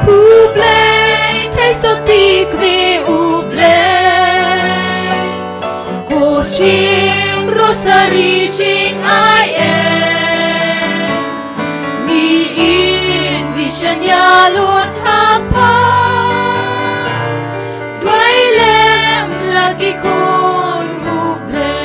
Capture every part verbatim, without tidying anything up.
Khublei, thei sotti kwe U Blei. Ko shim rosary jingai eh. Mi in vision ïa lut ha pha. Duwai lem la ki khun U Blei.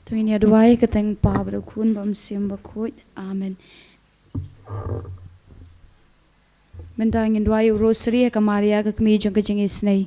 To ngin ïa duwai ha ka kyrteng U Kpa bad U Khun bad U Mynsiem Bakhuid. Amen. Mynta ngin duwai u Rosary ha ka Maria ka kmie jong ka jingisynei.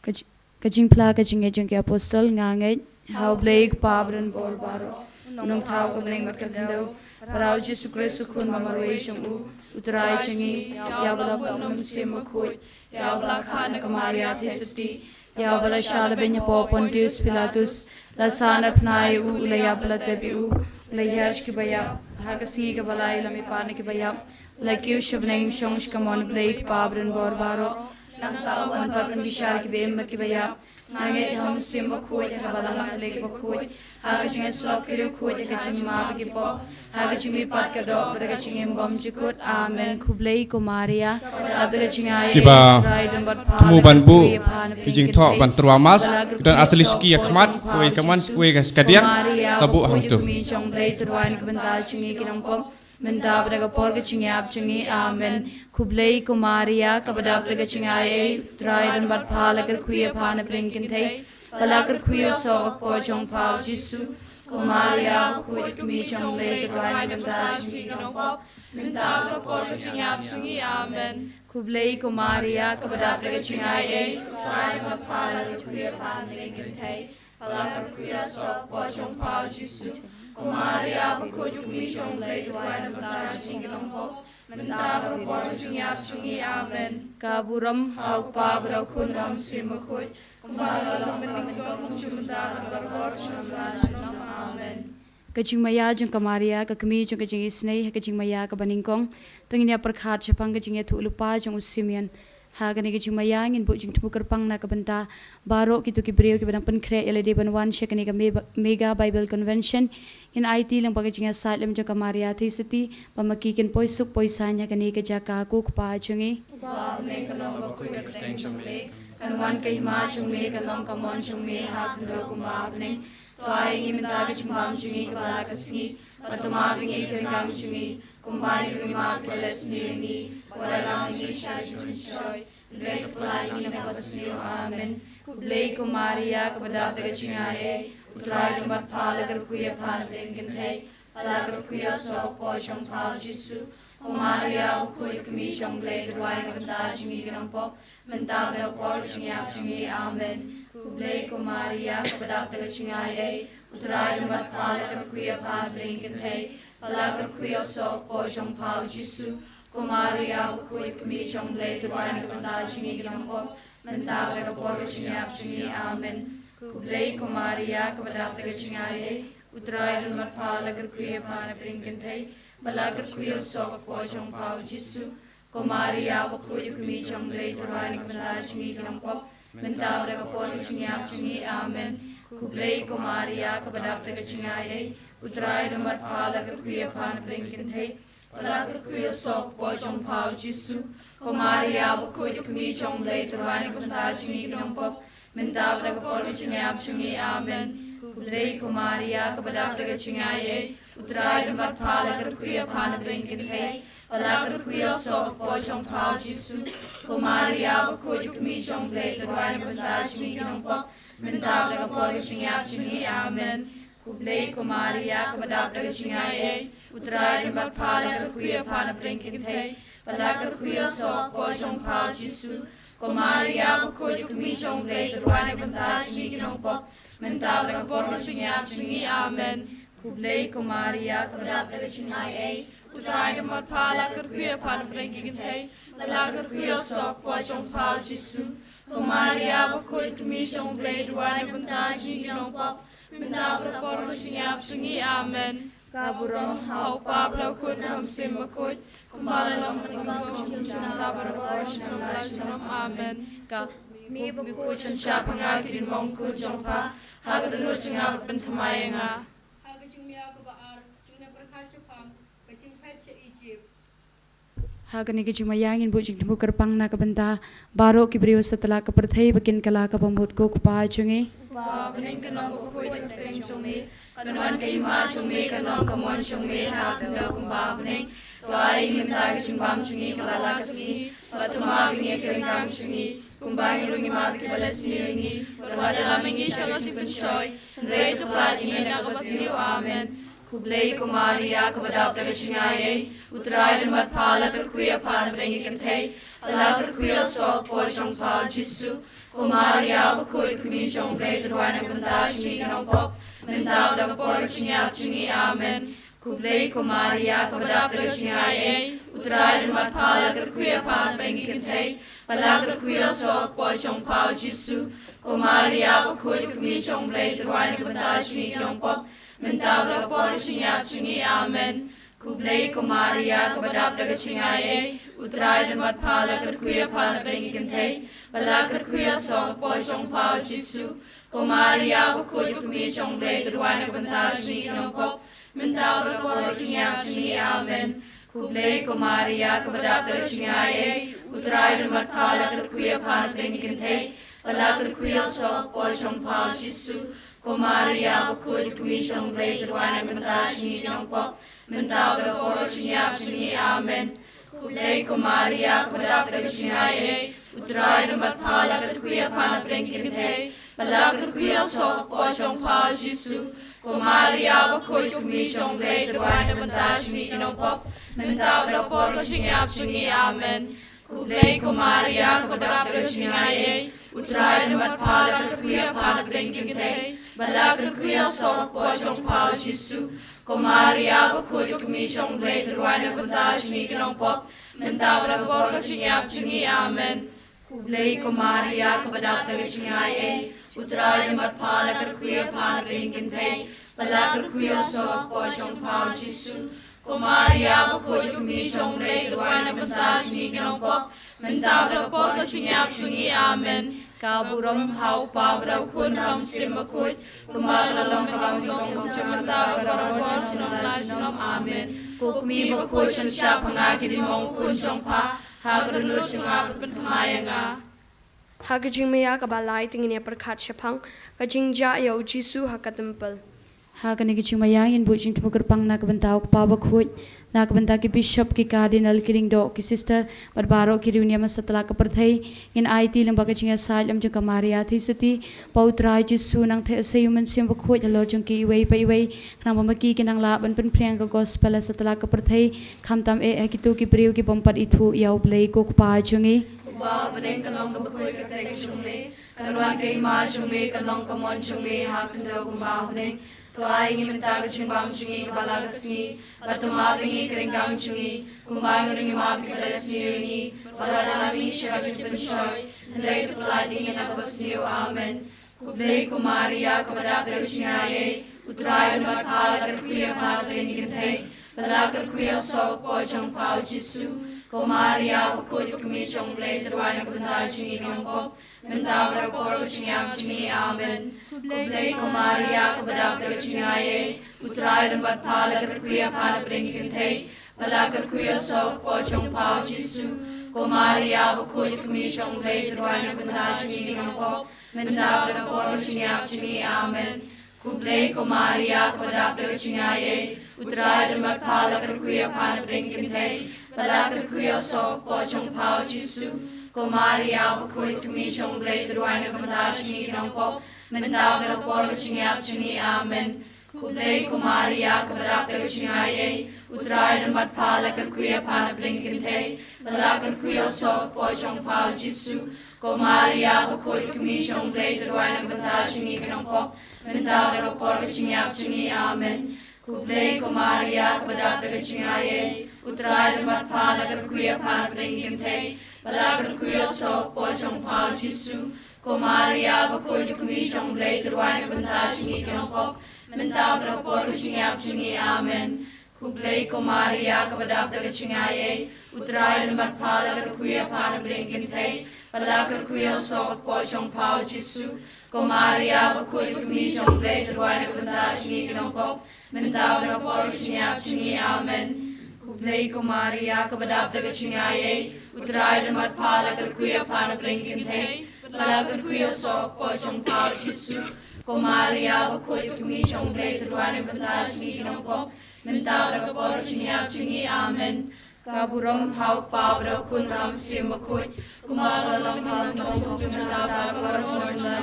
Ka ji-, ka jingphla ka jingngeit jong ki apostol. Nga ngeit ha U Blei u Kpa badonbor baroh, u Nongthaw ka bneng bad ka khyndew, bad ha U Jisu Khrist u Khun ba marwei jong u, U Trai jong ngi, ïa uba la bud na U Mynsiem Bakhuid, ïa uba la kha na ka Maria theisotti, ïa uba la shah la beiñ hapoh Pontius Pilatus, la sahnarphna ïa u, u la ïap bad la tep ïa u, u la hiar sha kiba ïap, ha ka sngi kaba lai u la mihpat na kiba ïap, u la kiew sha bneng, u shong sha kamon U Blei u Kpa badonbor baroh. Nangta u wan pat ban bishar ïa kiba im bad kiba ïap. Nga ngeit ha U Mynsiem Bakhuid, ha ka Balang Katholik bakhuid, ha ka jingïasyllok ki riewkhuid, ha ka jingma ba ki pop, ha ka jingmihpat ka doh bad ha ka jingim bymjukut. Amen. Khublei ko Maria, ka dap da ka jingaiei, kiba thmu ban buh ki jingthoh ban tyrwa Mass, ki don artylli suki ïa khmat, uwei ka mon, uwei ka skadiang, sa buh hangtu. Mynta bad ha ka por ka jingïap jong ngi. Amen. Khublei ko Maria, kaba dap da ka jingaiei, U Trai u don bad pha, la kyrkhu ïa pha na pdeng kynthei, bad la kyrkhu ïa u soh ka kpoh jong pha U Jisu. Ko Maria bakhuid, kmie jong U Blei, ka duwai na ka bynta jong ngi ki nongpop, mynta bad ha ka por ka jingïap jong ngi. Amen. Khublei ko Maria, kaba dap da ka jingaiei, U Trai u don bad pha, la kyrkhu ïa pha na pdeng kynthei, bad la kyrkhu ïa u soh ka kpoh jong pha U Jisu. Ko Maria bakhuid, kmie jong U Blei, duwai na ka bynta jong ngi ki nongpop, mynta bad ha ka por ka jingïap jong ngi. Amen. Ka burom ha U Kpa bad ha U Khun bad ha U Mynsiem Bakhuid, kumba la long mynnyngkong, kumjuh mynta bad ha ka por ka jingim junom. Amen. Ka jingmaïa jong ka Maria, ka kmie jong ka jingisynei, ha ka jingmaïa kaba nyngkong, to ngin ïa pyrkhat shaphang ka jingïathuhlypa jong u Simeon. Ha kane ka jingmaïa ngin buh jingthmu kyrpang na ka bynta baroh kito ki briew kiba dang pynkhreh ïa lade ban wan sha kane ka Me-, Mega Bible Convention. Ngin aiti lyngba ka jingïasaid lem jong ka Maria theisotti, ba ma ki kin poi suk poi saiñ ha kane ka jaka. Ko Kpa jong ngi, uba ha bneng, kan long bakhuid ka kyrteng jong me, kan wan ka hima jong me, kan long ka mon jong me ha khyndew kumba ha bneng. To ai ïa ngi mynta ka jingbam jong ngi kaba la ka sngi, bad to map ïa ngi ki ryngkang jong ngi, kumba ngi ruh ngi map ïa kiba leh sniew ïa ngi, wat la ïalam ïa ngi sha ka jingpynshoi, hynrei to pyllait ïa ngi na ka bad ka sniew. Amen. Khublei ko Maria, kaba dap da ka jingaiei, U Trai u don bad pha, la kyrkhu ïa pha na pdeng kynthei, bad la kyrkhu ïa u soh ka kpoh jong pha U Jisu. Ko Maria bakhuid, kmie jong U Blei, to duwai na ka bynta jong ngi ki nongpop, mynta bad ha ka por ka jingïap jong ngi. Amen. Khublei ko Maria, kaba dap da ka jingaiei, U Trai u don bad pha, la kyrkhu ïa pha na pdeng kynthei, bad la kyrkhu ïa u soh ka kpoh jong pha U Jisu. Ko Maria bakhuid, kmie jong U Blei, to duwai na ka bynta jong ngi ki nongpop, mynta bad ha ka por ka jingïap jong ngi. Amen. Khublei ko Maria, kaba dap da ka jingaiei, U Trai u don bad pha, la kyrkhu ïa pha na pdeng kynthei, bad la kyrkhu ïa u soh ka kpoh jong pha U Jisu. Ko Maria bakhuid, kmie jong U Blei, to duwai na ka bynta jong ngi ki nongpop, mynta bad ha ka por ka jingïap jong ngi. Amen. Khublei ko Maria, kaba dap da ka jingaiei, U Trai u don bad pha, la kyrkhu ïa pha na pdeng kynthei, bad la kyrkhu ïa u soh ka kpoh jong pha U Jisu. Ko Maria bakhuid, kmie jong U Blei, to duwai na ka bynta jong ngi ki nongpop, mynta bad ha ka por ka jingïap jong ngi. Amen. Khublei ko Maria, kaba dap da ka jingaiei, U Trai u don bad pha, la kyrkhu ïa pha na pdeng kynthei, bad la kyrkhu ïa u soh ka kpoh jong pha U Jisu. Ko Maria bakhuid, kmie jong U Blei, to duwai na ka bynta jong ngi ki nongpop, mynta bad ha ka por ka jingïap jong ngi. Amen. Khublei ko Maria, kaba dap da ka jingaiei, U Trai u don bad pha, la kyrkhu ïa pha na pdeng kynthei, bad la kyrkhu ïa u soh ka kpoh jong pha U Jisu. Ko Maria bakhuid, kmie jong U Blei, to duwai na ka bynta jong ngi ki nongpop, mynta bad ha ka por ka jingïap jong ngi. Amen. Khublei ko Maria, kaba dap da ka jingaiei, U Trai u don bad pha, la kyrkhu ïa pha na pdeng kynthei, bad la kyrkhu ïa u soh ka kpoh jong pha U Jisu. Ko Maria bakhuid, kmie jong U Blei, to duwai na ka bynta jong ngi ki nongpop, mynta bad ha ka por ka jingïap jong ngi. Amen. Ka burom ha u Pa bad u Khun bad u Mynsiem Bakhuid, kumba la long mynnyngkong, mynta bad barabor, junom la junom. Amen. Ka Mi Bakhuid, sngewbha pynbna ki diengphna jong pha ha ka dohnud jong nga bad pynthymmai ïa nga. Ha ka jingmih kaba ar, jingpyrkhat shaphang ka jingphet sha Ijipt. Ha kane ka jingmaïa ngin buh jingthmu kyrpang na ka bynta baroh ki briew satlak ka pyrthei ba kin kylla ka bamut ko Kpa jong ngi. Kpa bneng, kan long ka kyrteng jong me, kan wan ka hima jong me, kan long ka mon jong me ha ka khyndew kumba ha bneng. To ai ïa ngi mynta ka jingbam jong ngi kaba la ka sngi, bad to map ïa ngi ki ryngkang jong ngi, kumba ngi ruh ngi map ïa kiba la sniew ïa ngi, bad wat ïalam ïa ngi sha ka jingpynshoi, hynrei to pyllait ïa ngi na kaba sniew. Amen. Khublei ko Maria, kaba dap da ka jingai ei, U Trai u don bad pha, la kyrkhu ïa pha napdeng ki kynthei, bad la kyrkhu ïa u soh ka kpoh jong pha, u Jisu. Ko Maria bakhuid, ko kmie jong U Blei, to duwai na ka bynta jong ngi ki nongpop, mynta bad ha ka por ka jingïap jong ngi. Amen. Khublei ko Maria, kaba dap da ka jingai ei, U Trai u don bad pha, la kyrkhu ïa pha napdeng ki kynthei, bad la kyrkhu ïa u soh ka kpoh jong pha, u Jisu. Ko Maria bakhuid, ko kmie jong U Blei, to duwai na ka bynta jong ngi ki nongpop, mynta bad ha ka por ka jingïap jong ngi. Amen. Khublei ko Maria, kaba dap da ka jingai ei, U Trai u don bad pha, la kyrkhu ïa pha napdeng ki kynthei, bad la kyrkhu ïa u soh ka kpoh jong pha, u Jisu. Ko Maria bakhuid, ko kmie jong U Blei, to duwai na ka bynta jong ngi ki nongpop, mynta bad ha ka por ka jingïap jong ngi. Amen. Khublei ko Maria, kaba dap da ka jingai ei, U Trai u don bad pha, la kyrkhu ïa pha napdeng ki kynthei, bad la kyrkhu ïa u soh ka kpoh jong pha, u Jisu. Ko Maria bakhuid, ko kmie jong U Blei, to duwai na ka bynta jong ngi ki nongpop, mynta bad ha ka por ka jingïap jong ngi. Amen. Khublei ko Maria, kaba dap da ka jingai ei, U Trai u don bad pha, la kyrkhu ïa pha napdeng ki kynthei, bad la kyrkhu ïa u soh ka kpoh jong pha, u Jisu. Ko Maria bakhuid, ko kmie jong U Blei, to duwai na ka bynta jong ngi ki nongpop, mynta bad ha ka por ka jingïap jong ngi. Amen. Khublei ko Maria, kaba dap da ka jingai ei, U Trai u don bad pha, la kyrkhu ïa pha napdeng ki kynthei, bad la kyrkhu ïa u soh ka kpoh jong pha, u Jisu. Ko Maria bakhuid, ko kmie jong U Blei, to duwai na ka bynta jong ngi ki nongpop, mynta bad ha ka por ka jingïap jong ngi. Amen. Khublei ko Maria, kaba dap da ka jingai ei, U Trai u don bad pha, la kyrkhu ïa pha napdeng ki kynthei, bad la kyrkhu ïa u soh ka kpoh jong pha, u Jisu. Ko Maria bakhuid, ko kmie jong U Blei, to duwai na ka bynta jong ngi ki nongpop, mynta bad ha ka por ka jingïap jong ngi. Amen. Ka burom ha u Pa bad ha u Khun bad ha u Mynsiem Bakhuid, kumba la long, kumba mynta, kumjuh mynta, bad barabor, junom la junom. Amen. Ko kmie bakhuid, sngewbha pynbna ki diengphna jong pha ha ka dohnud jong nga bad pynthymmai ïa nga. Ha ka jingmaïa kaba lai te ngin ïa pyrkhat shaphang ka jingjah ïa u Jisu ha ka templ. Ha kane ka jingmaïa ngin buh jingthmu kyrpang na ka bynta u Kpa bakhuid, na ka bynta ki bishop, ki cardinal, ki lyngdoh, ki sister, bad baroh ki riewniam ha satlak ka pyrthei. Ngin aiti lyngba ka jingïasaid lem jong ka Maria Theisotti, ba U Trai Jisu un nang theh sei U Mynsiem Bakhuid halor jong ki iwei pa iwei, khnang ba ma ki kin nang lah ban pynphriang ka gospel ha satlak ka pyrthei, khamtam eh ha kito ki briew ki bym pat ithuh ïa U Blei ko Kpa jong ngi. Ko Kpa bneng, kan long ka bakhuid ka kyrteng jong me, kan wan ka hima jong me, kan long ka mon jong me ha khyndew kumba ha bneng. To ai ïa ngi mynta ka jingbam jong ngi kaba la ka sngi, bad to map ïa ngi ki ryngkang jong ngi, kumba ngi ruh ngi map ïa kiba la sniew ïa ngi, bad wat ïalam ïa ngi sha ka jingpynshoi, hynrei to pyllait ïa ngi na kaba sniew. Amen. Khublei ko Maria, kaba dap da ka jingai ei, U Trai u don bad pha, la kyrkhu ïa pha napdeng ki kynthei, bad la kyrkhu ïa u soh ka kpoh jong pha, u Jisu. Ko Maria bakhuid, ko kmie jong U Blei, to duwai na ka bynta jong ngi ki nongpop, mynta bad ha ka por ka jingïap jong ngi. Amen. Khublei ko Maria, kaba dap da ka jingai ei, U Trai u don bad pha, la kyrkhu ïa pha napdeng ki kynthei, bad la kyrkhu ïa u soh ka kpoh jong pha, u Jisu. Ko Maria bakhuid, ko kmie jong U Blei, to duwai na ka bynta jong ngi ki nongpop, mynta bad ha ka por ka jingïap jong ngi. Amen. Khublei ko Maria, kaba dap da ka jingai ei, U Trai u don bad pha, la kyrkhu ïa pha napdeng ki kynthei, bad la kyrkhu ïa u soh ka kpoh jong pha, u Jisu. Ko Maria bakhuid, ko kmie jong U Blei, to duwai na ka bynta jong ngi ki nongpop, mynta bad ha ka por ka jingïap jong ngi. Amen. Khublei ko Maria, kaba dap da ka jingai ei, U Trai u don bad pha, la kyrkhu ïa pha napdeng ki kynthei, bad la kyrkhu ïa u soh ka kpoh jong pha, u Jisu. Ko Maria bakhuid, ko kmie jong U Blei, to duwai na ka bynta jong ngi ki nongpop, mynta bad ha ka por ka jingïap jong ngi. Amen. Khublei ko Maria, kaba dap da ka jingai ei, U Trai u don bad pha, la kyrkhu ïa pha napdeng ki kynthei, bad la kyrkhu ïa u soh ka kpoh jong pha, u Jisu. Ko Maria bakhuid, ko kmie jong U Blei, to duwai na ka bynta jong ngi ki nongpop, mynta bad ha ka por ka jingïap jong ngi. Amen. Khublei ko Maria, kaba dap da ka jingaiei, U Trai u don bad pha, la kyrkhu ïa pha na pdeng ki kynthei, bad la kyrkhu ïa u soh ka kpoh jong pha u Jisu. Ko Maria, bakhuid ka kmie jong U Blei, to duwai na ka bynta jong ngi ki nongpop, mynta bad ha ka por ka jingïap jong ngi. Amen. Khublei ko Maria, kaba dap da ka jingaiei, U Trai u don bad pha, la kyrkhu ïa pha na pdeng ki kynthei, bad la kyrkhu ïa u soh ka kpoh jong pha u Jisu. Ko Maria, bakhuid ka kmie jong U Blei, to duwai na ka bynta jong ngi ki nongpop, mynta bad ha ka por ka jingïap jong ngi. Amen. Ka burom ha u Kpa bad ha u Khun bad ha u Mynsiem Bakhuid, kumba la long ha la ka por jong sha la ka por jong sha.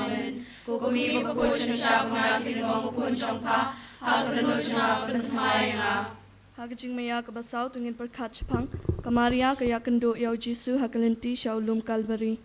Amen. Ko kmie bakhuid, shah phang ha ki ri mong u khun jong pha, ha ka dohnud jong nga, pynthymmai ïa nga. Ha ka jingmaïa kaba saw to ngin pyrkhat shaphang ka Maria ka ïakynduh ïa u Jisu ha ka lynti sha u lum Kalbari.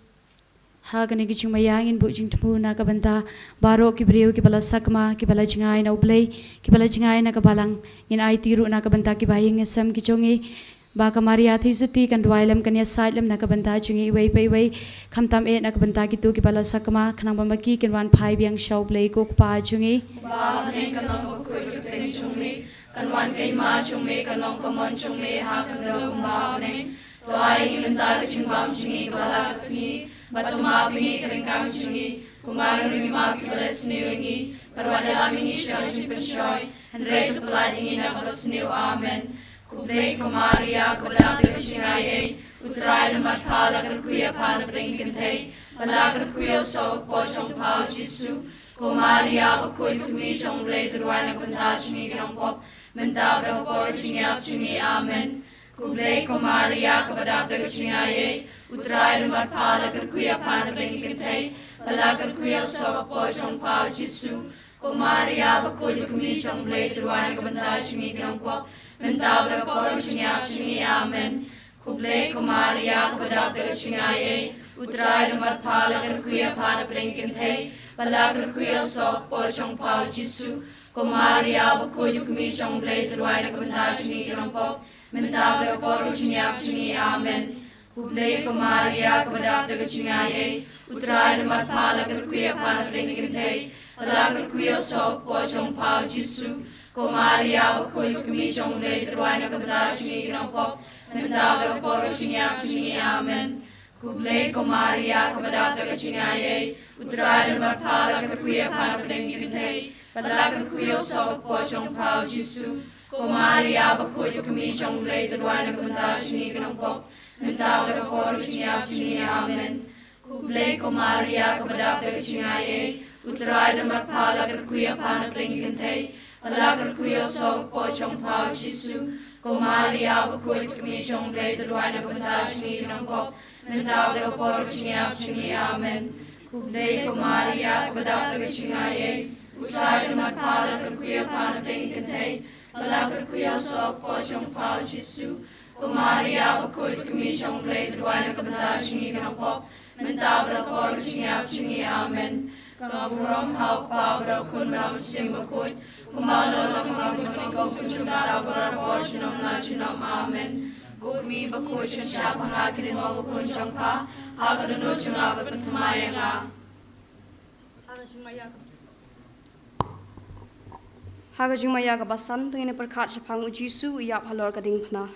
Ha kane ka jingmaïa ngin buh jingthmu na ka bynta baroh ki briew kiba la sakma, kiba la jngai na U Blei, kiba la jngai na ka balang. Ngin aiti ruh na ka bynta ki bahaïing ki sem ki jong ngi, ba ka Maria Theisotti kan duwai lem, kan ïasaid lem na ka bynta jong ngi iwei pa iwei. Khamtam eh na ka bynta kito kiba la sakma, khnang ba ma ki kin wan phai biang sha U Blei ko Kpa jong ngi. Ba ha bneng kan long ka bakhuid ka kyrteng jong me, kan wan ka hima jong me, kan long ka mon jong me ha khyndew kumba ha bneng. To ai ïa ngi mynta ka jingbam jong ngi kaba la ka sngi, bad to map ïa ngi ka ryngkang jong ngi, kumba ngi ruh ngi map ïa kiba leh sniew ïa ngi, bad wat ïalam ïa ngi sha ka jingpynshoi, hynrei to pyllait ïa ngi na kaba sniew. Amen. Khublei ko Maria, kaba dap da ka jingaiei, U Trai u don bad pha, la kyrkhu ïa pha na pdeng ki kynthei, bad la kyrkhu ïa u soh ka kpoh jong pha u Jisu. Ko Maria, bakhuid ka kmie jong U Blei, to duwai na ka bynta jong ngi ki nongpop, mynta bad ha ka por ka jingïap jong ngi. Amen. Khublei ko Maria, kaba dap da ka jingaiei, U Trai u don bad pha, la kyrkhu ïa pha na pdeng ki kynthei, bad la kyrkhu ïa u soh ka kpoh jong pha u Jisu. Ko Maria, bakhuid ka kmie jong U Blei, to duwai na ka bynta jong ngi ki nongpop, mynta bad ha ka por ka jingïap jong ngi. Amen. Khublei ko Maria, kaba dap da ka jingaiei, U Trai u don bad pha, la kyrkhu ïa pha na pdeng ki kynthei, bad la kyrkhu ïa u soh ka kpoh jong pha u Jisu. Ko Maria, bakhuid ka kmie jong U Blei, to duwai na ka bynta jong ngi ki nongpop, mynta bad ha ka por ka jingïap jong ngi. Amen. Khublei ko Maria, kaba dap da ka jingaiei, U Trai u don bad pha, la kyrkhu ïa pha na pdeng ki kynthei, bad la kyrkhu ïa u soh ka kpoh jong pha u Jisu. Ko Maria, bakhuid ka kmie jong U Blei, to duwai na ka bynta jong ngi ki nongpop, mynta bad ha ka por ka jingïap jong ngi. Amen. Khublei ko Maria, kaba dap da ka jingaiei, U Trai u don bad pha, la kyrkhu ïa pha na pdeng ki kynthei, bad la kyrkhu ïa u soh ka kpoh jong pha u Jisu. Ko Maria, bakhuid ka kmie jong U Blei, to duwai na ka bynta jong ngi ki nongpop, mynta bad ha ka por ka jingïap jong ngi. Amen. Khublei ko Maria, kaba dap da ka jingaiei, U Trai u don bad pha, la kyrkhu ïa pha na pdeng ki kynthei, bad la kyrkhu ïa u soh ka kpoh jong pha u Jisu. Ko Maria, bakhuid ka kmie jong U Blei, to duwai na ka bynta jong ngi ki nongpop, mynta bad ha ka por ka jingïap jong ngi. Amen. Khublei ko Maria, kaba dap da ka jingaiei, U Trai u don bad pha, la kyrkhu ïa pha na pdeng ki kynthei, bad la kyrkhu ïa u soh ka kpoh jong pha u Jisu. Ko Maria, bakhuid ka kmie jong U Blei, to duwai na ka bynta jong ngi ki nongpop, mynta bad ha ka por ka jingïap jong ngi. Amen. Ka burom ha u Kpa bad ha u Khun bad ha u Mynsiem Bakhuid, kumba la long ha bneng, kumba ha u Kpa, mynta bad ha ka por junom la junom. Amen. Ko kmie bakhuid, shah phang ha ki ri mong u khun jong pha, ha ka dohnud jong nga, bad pynthymmai ïa nga. Ha ka jingmaïa kaba san to ngin pyrkhat shaphang u Jisu u ïap halor ka diengphna.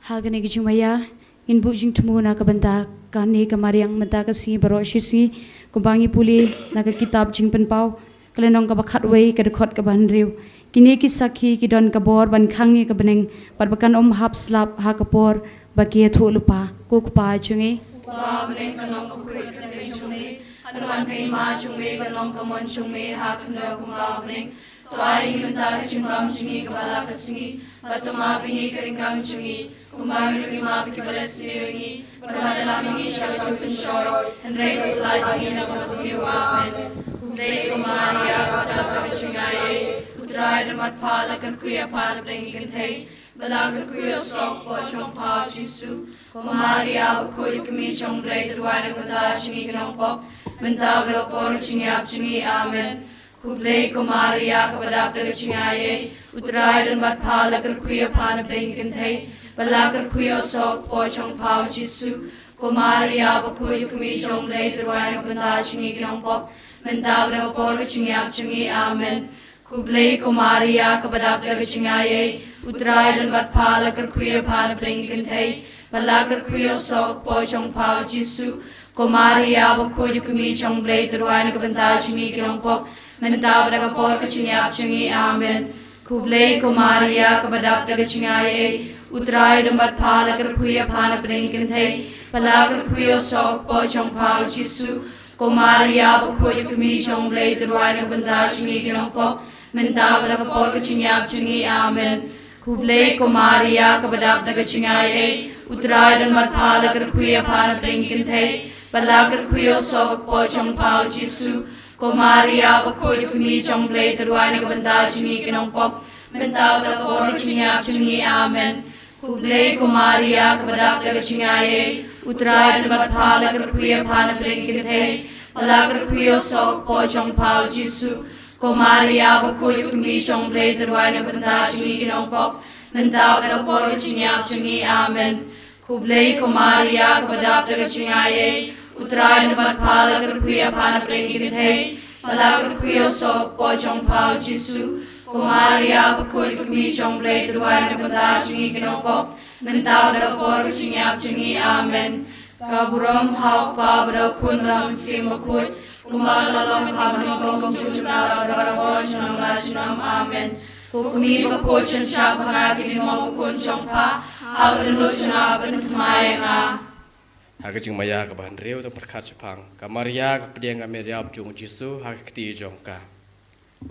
Ha kane ka jingmaïa ngin buh jingthmu na ka bynta kane ka mariang mynta ka sngi baroh shi sngi, kumba ngi pule na ka kitab Jingpynpaw, ka lynnong kaba khatwei, ka dkhot kaba hynriew. Kine ki sakhi ki don ka bor ban khang ïa ka bneng, bad ba kan ym hap slap ha ka por ba ki ïathuh lypa. Ko Kpa jong ngi. Kpa ha bneng, kan long ka kyrteng jong me, kan wan ka hima jong me, kan long ka mon jong me ha khyndew kumba ha bneng. To ai ïa ngi mynta ka jingbam jong ngi kaba la ka sngi, bad to map ïa ngi ka ryngkang jong ngi, kumba ngi ruh ngi map ïa kiba leh sniew ïa ngi, bad wat ïalam ïa ngi sha ka jingpynshoi, hynrei to pyllait ïa ngi na kaba sniew. Amen. Khublei ko Maria, kaba dap da ka jingaiei, U Trai u don bad pha, la kyrkhu ïa pha na pdeng ki kynthei, bad la kyrkhu ïa u soh ka kpoh jong pha u Jisu. Ko Maria, bakhuid ka kmie jong U Blei, to duwai na ka bynta jong ngi ki nongpop, mynta bad ha ka por ka jingïap jong ngi. Amen. Khublei ko Maria, kaba dap da ka jingaiei, U Trai u don bad pha, la kyrkhu ïa pha na pdeng ki kynthei, bad la kyrkhu ïa u soh ka kpoh jong pha u Jisu. Ko Maria, bakhuid ka kmie jong U Blei, to duwai na ka bynta jong ngi ki nongpop, mynta bad ha ka por ka jingïap jong ngi. Amen. Khublei ko Maria, kaba dap da ka jingaiei, U Trai u don bad pha, la kyrkhu ïa pha na pdeng ki kynthei, bad la kyrkhu ïa u soh ka kpoh jong pha u Jisu. Ko Maria bakhuid, u kmie jong U Blei, to duwai na ka bynta jong ngi ki nongpop, mynta bad ha ka por ka jingïap jong ngi. Amen. Khublei ko Maria, kaba dap da ka jingaiei, U Trai u don bad pha, la kyrkhu ïa pha na pdeng ki kynthei, bad la kyrkhu ïa u soh ka kpoh jong pha u Jisu. Ko Maria bakhuid, u kmie jong U Blei, to duwai na ka bynta jong ngi ki nongpop, mynta bad ha ka por ka jingïap jong ngi. Amen. Khublei ko Maria, kaba dap da ka jingaiei, U Trai u don bad pha, la kyrkhu ïa pha na pdeng ki kynthei, bad la kyrkhu ïa u soh ka kpoh jong pha u Jisu. Ko Maria bakhuid, u kmie jong U Blei, to duwai na ka bynta jong ngi ki nongpop, mynta bad ha ka por ka jingïap jong ngi. Amen. Khublei ko Maria, kaba dap da ka jingaiei, U Trai u don bad pha, la kyrkhu ïa pha na pdeng ki kynthei, bad la kyrkhu ïa u soh ka kpoh jong pha u Jisu. Ko Maria bakhuid, u kmie jong U Blei, to duwai na ka bynta jong ngi ki nongpop, mynta bad ha ka por ka jingïap jong ngi. Amen. Khublei ko Maria, kaba dap da ka jingaiei, U Trai u don bad pha, la kyrkhu ïa pha na pdeng ki kynthei, bad la kyrkhu ïa u soh ka kpoh jong pha u Jisu. Ko Maria bakhuid, u kmie jong U Blei, to duwai na ka bynta jong ngi ki nongpop, mynta bad ha ka por ka jingïap jong ngi. Amen. Ka burom ha u Kpa bad ha u Khun bad ha u Mynsiem Bakhuid, kumba ka la long, ha kaba nyngkong, kumjuh, mynta bad barabor, junom la junom. Amen. Ko kmie bakhuid, shynshar ba nga kynmaw u khun jong pha, ha ka dohnud jong nga pynthymmai ïa nga. Ha ka jingmaïa kaba hynriew, to pyrkhat shaphang ka Maria ka pdiang ka met ïap jong u Jisu ha ka kti jong ka.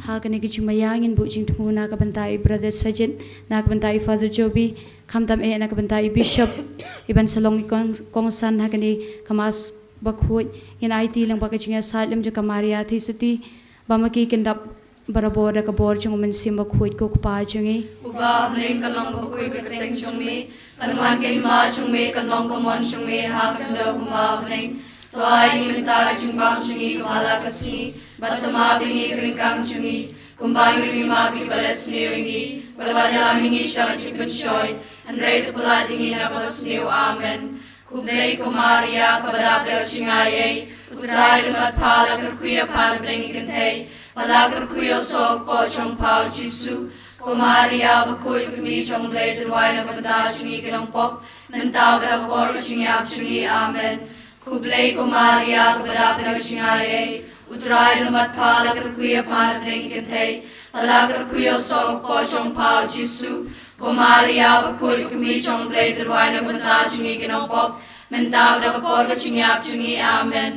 Ha kane ka jingmaïa ngin buh jingthmu na ka bynta i Brother Sajid, na ka bynta i Father Joby, khamtam eh na ka bynta i Bishop, i ban sa long i kong, kongsan ha kane ka Mass bakhuid. Ngin aiti lyngba ka jingïasaid lem jong ka Maria Theisotti, ba ma ki kin dap barabor da ka bor jong u Mynsiem Bakhuid ko Kpa jong ngi. Uba ha bneng, kan long bakhuid ka kyrteng jong me, kan wan ka hima jong me, kan long ka mon jong me ha ka khyndew kumba ha bneng. To ai ïa ngi mynta ka jingbam jong ngi kaba ha la ka sngi, bad to map ïa ngi ka ryngkang jong ngi, kumba ngi ruh ngi map ïa kiba leh sniew ïa ngi, bad wat ïalam ïa ngi sha ka jingpynshoi, hynrei to pyllait ïa ngi na kaba sniew. Amen. Khublei ko Maria, kaba dap da ka jingaiei, U Trai u don bad pha, la kyrkhu ïa pha na pdeng ki kynthei, bad la kyrkhu ïa u soh ka kpoh jong pha u Jisu. Ko Maria bakhuid, u kmie jong U Blei, to duwai na ka bynta jong ngi ki nongpop, mynta bad ha ka por ka jingïap jong ngi. Amen. Khublei ko Maria, kaba dap da ka jingaiei, U Trai u don bad pha, la kyrkhu ïa pha na pdeng ki kynthei, bad la kyrkhu ïa u soh ka kpoh jong pha u Jisu. Ko Maria bakhuid, u kmie jong U Blei, to duwai na ka bynta jong ngi ki nongpop, mynta bad ha ka por ka jingïap jong ngi. Amen.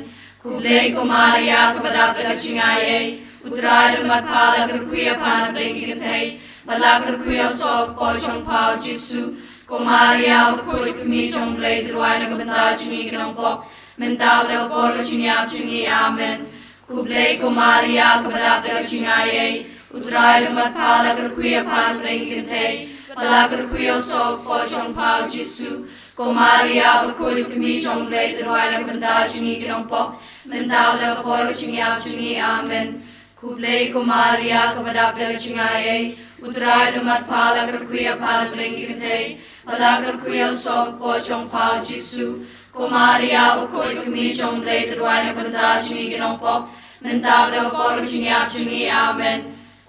Khublei ko Maria, kaba dap da ka jingaiei, U Trai u don bad pha, la kyrkhu ïa pha na pdeng ki kynthei, bad la kyrkhu ïa u soh ka kpoh jong pha u Jisu. Ko Maria bakhuid, u kmie jong U Blei, to duwai na ka bynta jong ngi ki nongpop, mynta bad ha ka por ka jingïap jong ngi. Amen. Khublei ko Maria, kaba dap da ka jingaiei, U Trai u don bad pha, la kyrkhu ïa pha na pdeng ki kynthei, bad la kyrkhu ïa u soh ka kpoh jong pha u Jisu. Ko Maria bakhuid, u kmie jong U Blei, to duwai na ka bynta jong ngi ki nongpop, mynta bad ha ka por ka jingïap jong ngi. Amen. Khublei ko Maria, kaba dap da ka jingaiei, U Trai u don bad pha, la kyrkhu ïa pha na pdeng ki kynthei, bad la kyrkhu ïa u soh ka kpoh jong pha u Jisu. Ko Maria bakhuid, u kmie jong U Blei, to duwai na ka bynta jong ngi ki nongpop, mynta bad ha ka por ka jingïap jong ngi. Amen.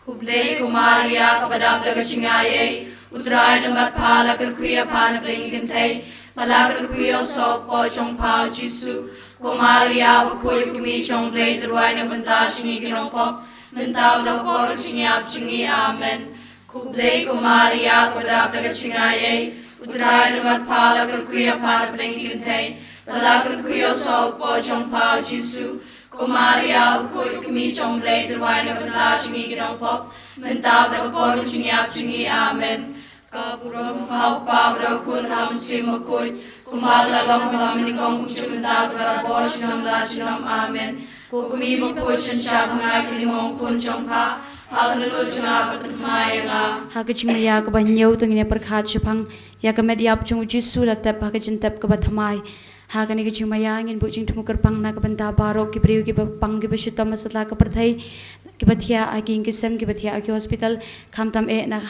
Khublei ko Maria, kaba dap da ka jingaiei, U Trai u don bad pha, la kyrkhu ïa pha na pdeng ki kynthei, bad la kyrkhu ïa u soh ka kpoh jong pha u Jisu. Ko Maria bakhuid, u kmie jong U Blei, to duwai na ka bynta jong ngi ki nongpop, mynta bad ha ka por ka jingïap jong ngi. Amen. Khublei ko Maria, kaba dap da ka jingaiei, U Trai u don bad pha, la kyrkhu ïa pha na pdeng ki kynthei, bad la kyrkhu ïa u soh ka kpoh jong pha u Jisu. Ko Maria bakhuid, u kmie jong U Blei, to duwai na ka bynta jong ngi ki nongpop, mynta bad ha ka por ka jingïap jong ngi. Amen. Ka burom ha u Kpa bad ha u Khun bad ha u Mynsiem Bakhuid, kumba ka la long, kumba mynnyngkong, kumjuh, mynta bad barabor, junom la junom. Amen. Ko kmie bakhuid, shynshar ba nga kynmaw u khun jong pha, ha ka dohnud jong nga pynthymmai ïa nga. Ha ka jingmaïa kaba hynñiew, to ngin ïa pyrkhat shaphang ïa ka met ïap jong u Jisu la tep ha ka jingtep kaba thymmai. Ha kane ka jingmaïa ngin buh jingthmu kyrpang na ka bynta baroh ki briew kiba pang, kiba shitom ha satlak ka pyrthei, kiba thiah ha ki ïing ki sem, kiba thiah ha ki hospital, khamtam eh na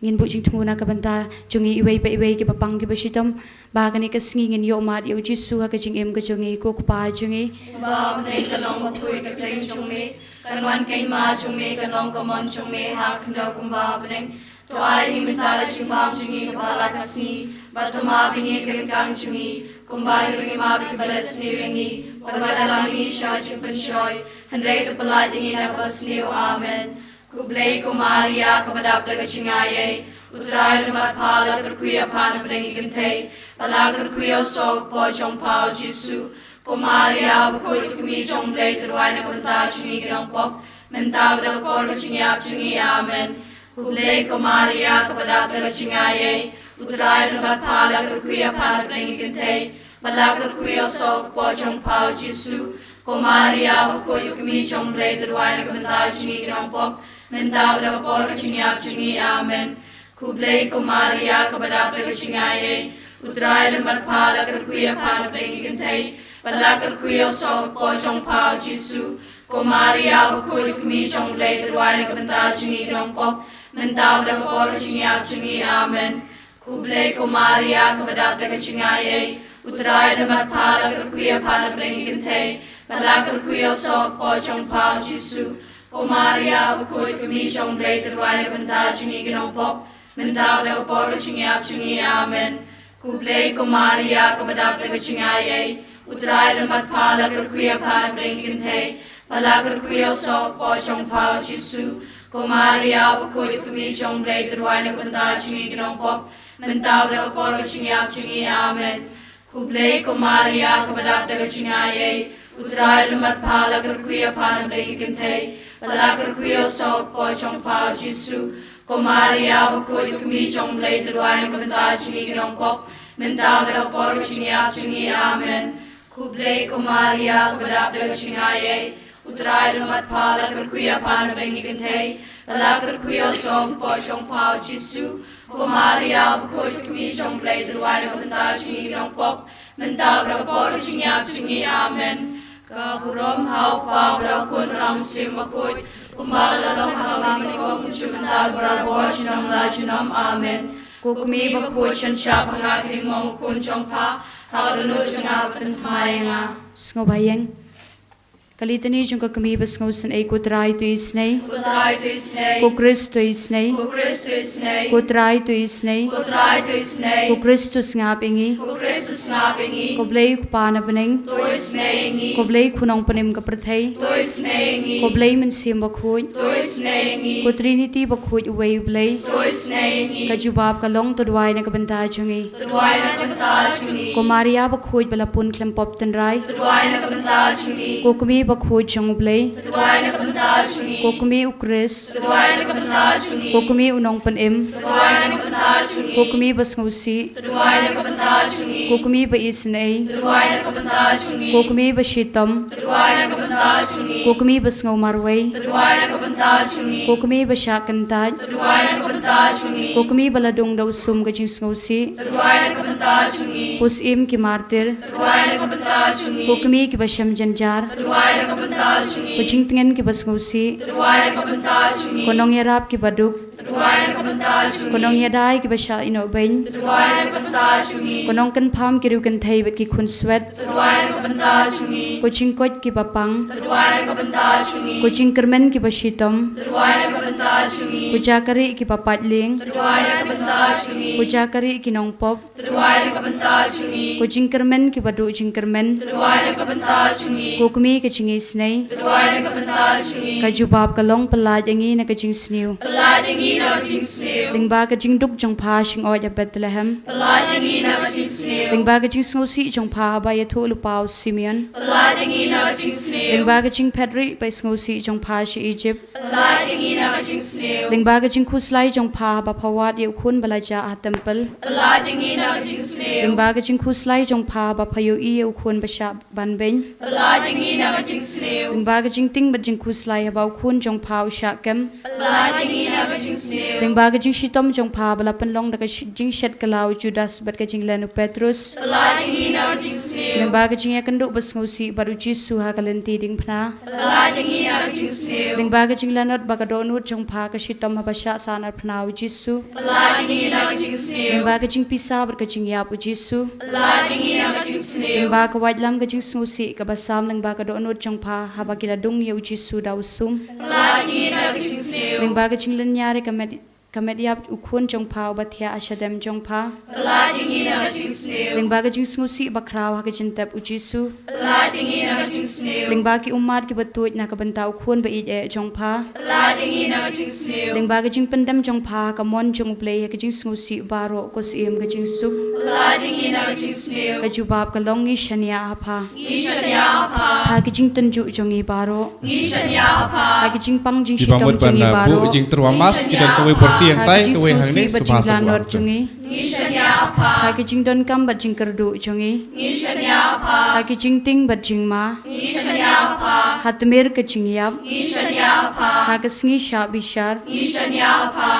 Ngin buh jingthmu na ka bynta jong ngi iwei pa iwei kiba pang kiba shitom, ba kane ka sngi ngin ïoh mad ïa u Jisu ha ka jingim ka jong ngi. Ko Kpa jong ngi, ba ha bneng, ka long bakhuid ka kyrteng jong me, kan wan ka hima jong me, kan long ka mon jong me ha khyndew kumba ha bneng. To ai ïa ngi mynta ka jingbam jong ngi kaba ha la ka sngi, bad to map ïa ngi ka ryngkang jong ngi, kumba ngi ruh ngi map ïa kiba leh sniew ïa ngi, bad wat ïalam ïa ngi sha ka jingpynshoi, hynrei to pyllait ïa ngi na kaba sniew. Amen. Khublei ko Maria, kaba dap da ka jingaiei, U Trai u don bad pha, la kyrkhu ïa pha na pdeng ki kynthei, bad la kyrkhu ïa u soh ka kpoh jong pha u Jisu. Ko Maria bakhuid, ko Kmie jong U Blei, to duwai na ka bynta jong ngi ki nongpop, mynta bad ha ka por ka jingïap jong ngi. Amen. Khublei ko Maria, kaba dap da ka jingaiei, U Trai u don bad pha, la kyrkhu ïa pha na pdeng ki kynthei, bad la kyrkhu ïa u soh ka kpoh jong pha u Jisu. Ko Maria bakhuid, ko Kmie jong U Blei, to duwai na ka bynta jong ngi ki nongpop, mynta bad ha ka por ka jingïap jong ngi. Amen. Khublei ko Maria, kaba dap da ka jingaiei, U Trai u don bad pha, la kyrkhu ïa pha na pdeng ki kynthei, bad la kyrkhu ïa u soh ka kpoh jong pha u Jisu. Ko Maria bakhuid, ko Kmie jong U Blei, to duwai na ka bynta jong ngi ki nongpop, mynta bad ha ka por ka jingïap jong ngi. Amen. Khublei ko Maria, kaba dap da ka jingaiei, U Trai u don bad pha, la kyrkhu ïa pha na pdeng ki kynthei, bad la kyrkhu ïa u soh ka kpoh jong pha u Jisu. Ko Maria bakhuid, ko Kmie jong U Blei, to duwai na ka bynta jong ngi ki nongpop, mynta bad ha ka por ka jingïap jong ngi. Amen. Khublei ko Maria, kaba dap da ka jingaiei, U Trai u don bad pha, la kyrkhu ïa pha na pdeng ki kynthei, bad la kyrkhu ïa u soh ka kpoh jong pha u Jisu. Ko Maria bakhuid, ko Kmie jong U Blei, to duwai na ka bynta jong ngi ki nongpop, mynta bad ha ka por ka jingïap jong ngi. Amen. Khublei ko Maria, kaba dap da ka jingaiei, U Trai u don bad pha, la kyrkhu ïa pha na pdeng ki kynthei, bad la kyrkhu ïa u soh ka kpoh jong pha u Jisu. Ko Maria bakhuid, ko Kmie jong U Blei, to duwai na ka bynta jong ngi ki nongpop, mynta bad ha ka por ka jingïap jong ngi. Amen. Khublei ko Maria, kaba dap da ka jingaiei, U Trai u don bad pha, la kyrkhu ïa pha na pdeng ki kynthei, bad la kyrkhu ïa u soh ka kpoh jong pha u Jisu. Ko Maria bakhuid, ko Kmie jong U Blei, to duwai na ka bynta jong ngi ki nongpop, mynta bad ha ka por ka jingïap jong ngi. Amen. Ka burom ha U Kpa bad ha U Khun bad ha U Mynsiem Bakhuid, kumba ka la long ha kaba bym kyntu mynta bad barabor junom la junom. Amen. Ko Kmie bakhuid, sngewbha pynshah ïa ka ringmong U Khun jong pha ha ka dohnud jong nga, pynthymmai ïa nga. Sngewbha ïeng. Ka Litani jong ka Kmie ba sngewsynei. Ko Trai to isynei. Ko Trai to isynei. Ko Khrist to isynei. Ko Khrist to isynei. Ko Trai to isynei. Ko Trai to isynei. Ko Khrist to sngap ïa ngi. Ko Khrist to sngap ïa ngi. Ko Blei U Kpa na bneng. To isynei ïa ngi. Ko Blei Khun Nongpynim ka pyrthei. To isynei ïa ngi. Ko Blei Mynsiem Bakhuid. To isynei ïa ngi. Ko Trinity bakhuid uwei U Blei. To isynei ïa ngi. Ka jubab ka long, to duwai na ka bynta jong ngi. To duwai na ka bynta jong ngi. Ko Maria bakhuid ba la pun khlem pop tynrai. To duwai na ka bynta jong ngi. Ko Kmie bakhuid jong U Blei. To duwai na ka bynta jong ngi. Ko Kmie U Khrist. To duwai na ka bynta jong ngi. Ko Kmie U Nongpynim. To duwai na ka bynta jong ngi. Ko Kmie ba sngewsih. To duwai na ka bynta jong ngi. Ko Kmie ba isynei. To duwai na ka bynta jong ngi. Ko Kmie ba shitom. To duwai na ka bynta jong ngi. Ko Kmie ba sngewmarwei. To duwai na ka bynta jong ngi. Ko Kmie ba shah kyntait. To duwai na ka bynta jong ngi. Ko Kmie ba la dung da u sum ka jingsngewsih. To duwai na ka bynta jong ngi. Ko Syiem ki martir. To duwai na ka bynta jong ngi. Ko Kmie kiba shem jynjar. To duwai na ka bynta jong ngi. Ko jingtngen kiba sngewsih. To duwai na ka bynta jong ngi. Ko nongïarap kiba duk. To duwai na ka bynta jong ngi. Ko nongïadei kiba shah ïehnoh beiñ. To duwai na ka bynta jong ngi. Ko nongkynpham ki riewkynthei bad ki khunswet. To duwai na ka bynta jong ngi. Ko jingkoit kiba pang. To duwai na ka bynta jong ngi. Ko jingkyrmen kiba shitom. To duwai na ka bynta jong ngi. Ko jaka rieh kiba pait lieng. To duwai na ka bynta jong ngi. Ko jaka rieh ki nongpop. To duwai na ka bynta jong ngi. Ko jingkyrmen kiba duh jingkyrmen. To duwai na ka bynta jong ngi. Ko Kmie ka jingisynei. To duwai na ka bynta jong ngi. Ka jubab ka long, pyllait ïa ngi na ka jingsniew. Pyllait ïa ngi na ka jingsniew. Lyngba ka jingduk jong pha, shyngoid ha Bethlehem. Pyllait ïa ngi na ka jingsniew. Lyngba ka jingsngewsih jong pha haba ïathuh lypa u Simeon. Pyllait ïa ngi na ka jingsniew. Lyngba ka jingphet rieh ba sngewsih jong pha sha Egypt. Pyllait ïa ngi na ka jingsniew. Lyngba ka jingkhuslai jong pha haba pha wad ïa u khun ba la jah ha templ. Pyllait ïa ngi na ka jingsniew. Lyngba ka jingkhuslai jong pha haba pha ïohi ïa u khun ba shah ban beiñ. Pyllait ïa ngi na ka jingsniew. Lyngba ka jingtieng bad jingkhuslai haba u khun jong pha u shah kem. Pyllait ïa ngi na ka Lyngba ka jingshitom jong pha ba la pynlong da ka shi-, jingshet kylla u Judas bad ka jinglen u Petrus. Lyngba ka jingïakynduh ba sngewsih bad u Jisu ha ka lynti diengphna. Lyngba ka jinglanot bad ka dohnud jong pha ka shitom haba shah sahnarphna u Jisu. Lyngba ka jingpisa bad ka jingïap u Jisu. Lyngba ka waitlam ka jingsngewsih kaba sam lyngba ka dohnud jong pha haba ki la dung ïa u Jisu da u sum. Lyngba ka jinglynñiar ïa ka met, ka met ïap u khun jong pha uba thiah ha shadem jong pha. Lyngba ka jingsngewsih bakhraw ha ka jingtep u Jisu. Lyngba ki ummat kiba tuid na ka bynta u khun ba ïeit eh jong pha. Lyngba ka jingpyndem jong pha ha ka mon jong u Blei ha ka jingsngewsih baroh ko siem ka jingsuk. Ka jubab ka long ngi shaniah ha pha. Ha ka jingtynjuh jong ngi baroh. Ha ka jingpang jingshitom jong ngi baroh. Jingtyrwa mask ki don kawei por tiang tai kawei hangne. Ha ka jingsngewsih bad jinglanot jong ngi. Ha ka jingdonkam bad jingkyrduh jong ngi. Ha ka jingtieng bad jingma. Ha tmier ka jingïap. Ha ka sngi shah bishar.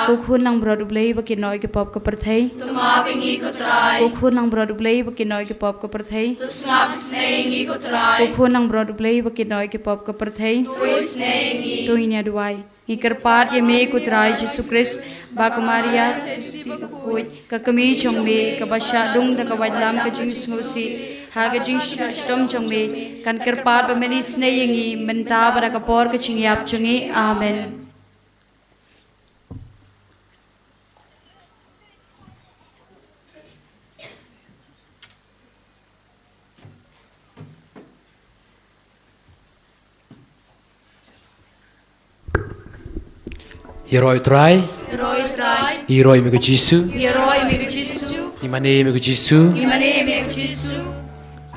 Ko khun langbrot u Blei ba kynnoh ïa ki pop ka pyrthei. Ko khun langbrot u Blei ba kynnoh ïa ki pop ka pyrthei. Ko khun langbrot u Blei ba kynnoh ïa ki pop ka pyrthei. To ngin ïa duwai. Ngi kyrpad ïa me ko Trai Jisu Khrist, ba ka Maria, ka kmie jong me, kaba shah dung da ka waitlam ka jingsngewsih, ha ka jingshitom jong me, kan kyrpad ba men isynei ïa ngi mynta bad ha ka por ka jingïap jong ngi. Amen. Ïaroh ïa u Trai. Ïaroh ïa u Trai. Ïaroh ïa me ko Jisu. Ïaroh ïa me ko Jisu. Ïa mane ïa me ko Jisu. Ïa mane ïa me ko Jisu.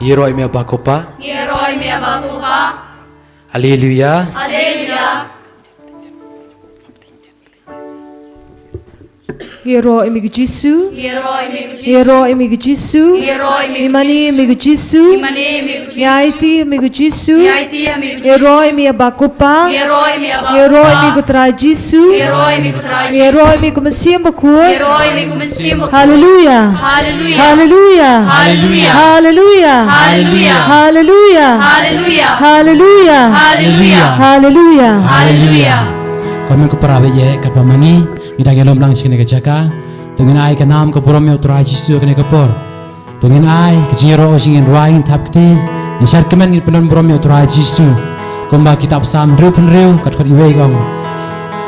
Ïaroh ïa me Aba ko Pa. Ïaroh ïa me Aba ko Pa. Haleluia. Haleluia. Ïaroh ïa me ko Jisu. Ïaroh ïa me ko Jisu. Ïaroh ïa me ko Jisu. Ïaroh ïa me ko Jisu. Ïa mane ïa me ko Jisu. Ïa mane ïa me ko Jisu. Ïa aiti ha me ko Jisu. Ïa aiti ha me ko Jisu. Ïaroh ïa me Aba ko Pa. Ïaroh ïa me Aba ko Pa. Ïaroh ïa me ko Trai Jisu. Ïaroh ïa me ko Trai Jisu. Ïaroh ïa me ko Mynsiem Bakhuid. Ïaroh ïa me ko Mynsiem Bakhuid. Haleluia. Haleluia. Haleluia. Haleluia. Haleluia. Haleluia. Ko hynmen ko para baieit, katba ma ngi ngi dang ïalum lang sha kane ka jaka, to ngin ai ka nam ka burom ïa u Trai Jisu ha kane ka por. To ngin ai ka jingïaroh, ngin rwai, ngin thap kti, ngin shad kmen, ngin pyndon burom ïa u Trai Jisu. Kumba kitab Salm hynriew phew hynriew ka dkhot iwei ka ong: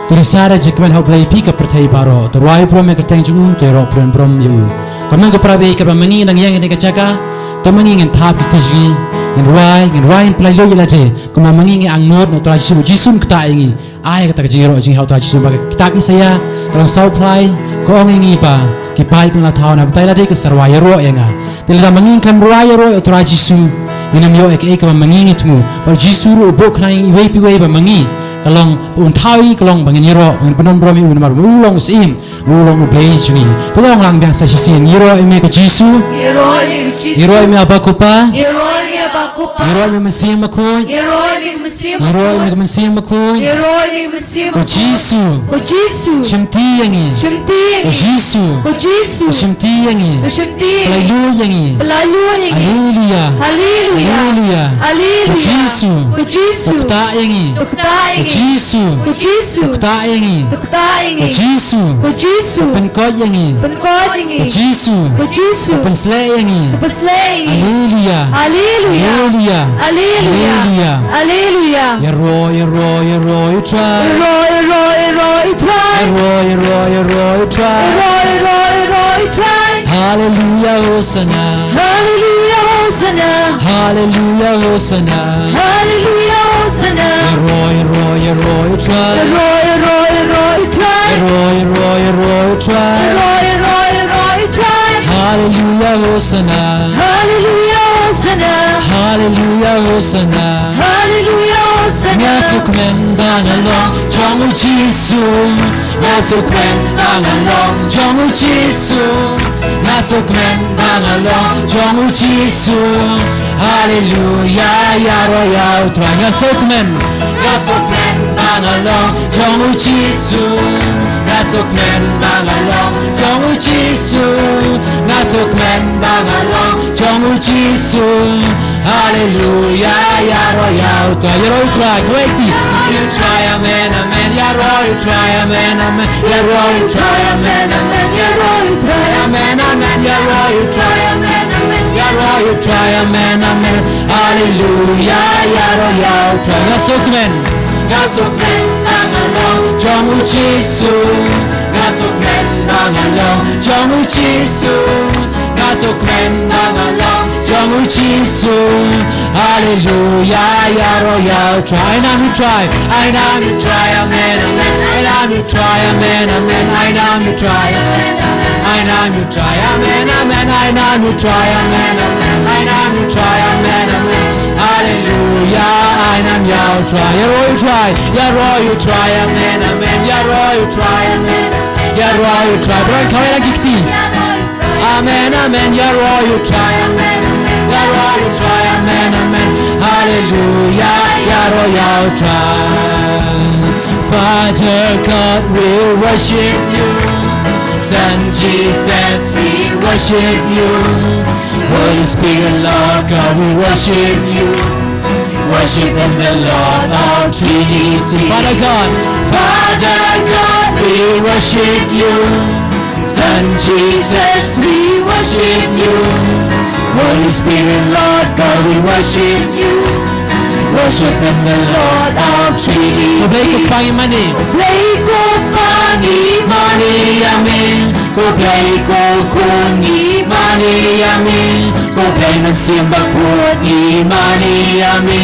To lisa da jingkmen ha U Blei phi ka pyrthei baroh. To rwai burom ïa ka kyrteng jong u, to ïaroh pyndon burom ïa u. Ko hynmen ko para baieit, katba ma ngi nang ïeng ha kane ka jaka, to ma ngi ngin thap kti jong ngi, ngin rwai, ngin rwai, ngin pynlait ïa lade. Kumba ma ngi ngi angnud na u Trai Jisu, Jisu un ktah ïa ngi. Ai kata ka jingïaroh jong ngi ha u Trai Jisu, ba ka kitab Isaïah ka lynnong saw phew lai ka ong ïa ngi ba ki paid pynlong thaw na batai lade kin sa rwai ïaroh ïa nga. Te lada ma ngi ngim rwai ïaroh ïa u Trai Jisu, ngin ym ïoh ïa kaei kaba ma ngi ngi thmu. Bad u Jisu ruh u buh khnang ïa ngi iwei pa iwei ba ma ngi, ka long ba un thaw ïa ngi, ka long ba ngin ïaroh, ba ngin pyndon burom ïa u namar ba u long u Syiem, u long U Blei jong ngi. To ong lang biang sa shisien: Ïaroh ïa me ko Jisu. Ïaroh ïa me ko Jisu. Ïaroh ïa me Aba ko Pa. Ïaroh ïa me Aba ko Pa. Ïaroh ïa me Mynsiem Bakhuid. Ïaroh ïa me ko Mynsiem Bakhuid. Ïaroh ïa me ko Mynsiem Bakhuid. Ïaroh ïa me ko Mynsiem Bakhuid. Ko Jisu. Ko Jisu. Shimti ïa ngi. Shimti ïa ngi. Ko Jisu. Ko Jisu. Shimti ïa ngi. Shimti ïa ngi. Pynlait ïa ngi. Pynlait ïa ngi. Haleluia. Haleluia. Haleluia. Ko Jisu. Ko Jisu. To ktah ïa ngi. To ktah ïa ngi. Ko Jisu. Ko Jisu. To ktah ïa ngi. To ktah ïa ngi. Ko Jisu. Ko Jisu. To pynkoit ïa ngi. Pynkoit ïa ngi. Ko Jisu. Ko Jisu. To pynsleh ïa ngi. To pynsleh ïa ngi. Haleluia. Haleluia. Haleluia. Haleluia. Ïaroh, ïaroh, ïaroh ïa u Trai. Ïaroh, ïaroh, ïaroh ïa u Trai. Ïaroh, ïaroh, ïaroh ïa u Trai. Ïaroh, ïaroh, ïaroh ïa u Trai. Haleluia, Hosanna. Haleluia, Hosanna. Haleluia, Hosanna. Haleluia, Hosanna. Ïaroh, ïaroh, ïaroh ïa u Trai. Ïaroh, ïaroh, ïaroh ïa u Trai. Ïaroh, ïaroh, ïaroh ïa u Trai. Ïaroh, ïaroh, ïaroh ïa u Trai. Haleluia, Hosanna. Haleluia, Hosanna. Haleluia, Hosanna. Haleluia, Hosanna. Nga sngewkmen ba nga long jong u Jisu. Nga sngewkmen ba nga long jong u Jisu. Nga sngewkmen ba nga long jong u Jisu. Haleluia, ïaroh ïa u Trai. Nga sngewkmen. Nga sngewkmen ba nga long jong u Jisu. Nga Sngewkmen ba nga long jong u Jisu. Nga sngewkmen ba nga long jong u Jisu. Haleluya, ïaroh ïa u Trai, ïaroh ïa u Trai, kawei kti. Ïaroh ïa u Trai, amen, amen, ïaroh ïa u Trai, amen, amen, ïaroh ïa u Trai, amen, amen, ïaroh ïa u Trai, amen, amen, ïaroh ïa u Trai, amen, amen, ïaroh ïa u Trai, amen, amen. Haleluya, ïaroh ïa u Trai. Nga sngewkmen. Nga sngewkmen ba nga long jong u Jisu. Nga sngewkmen ba nga long jong u Jisu. Nga sngewkmen ba nga long jong u Jisu. Haleluya, ïaroh ïa u Trai. Ai nam ïa u Trai. Ai nam ïa u Trai, amen, amen. Ai nam ïa u Trai, amen, amen. Ai nam ïa u Trai, amen, amen. Ai nam ïa u Trai, amen, amen. Ai nam ïa u Trai, amen, amen. Ai nam ïa u Trai, amen, amen. Haleluya, ai nam ïa u Trai. Ïaroh ïa u Trai, ïaroh ïa u Trai, amen, amen. Ïaroh ïa u Trai, amen, amen. Ïaroh ïa u Trai. Baroh kawei lang ki kti. Amen, amen, ïaroh ïa u Trai, amen, amen. Ïaroh ïa u Trai, amen, amen. Haleluya, ïaroh ïa u Trai. Father God, we worship you. Son Jesus, we worship you. Holy Spirit, Lord God, we worship you. Worship in the Lord of Trinity. Father God. Father God, we worship you. Son Jesus, we worship you. Holy Spirit, Lord God, we worship you. Worship in the Lord of Trinity. Ko Blei ko Kpa ngi mane. Blei ko Kpa ngi mane ïa me. Ko Blei ko Khun ngi mane ïa me. Ko Blei Mynsiem Bakhuid ngi mane ïa me.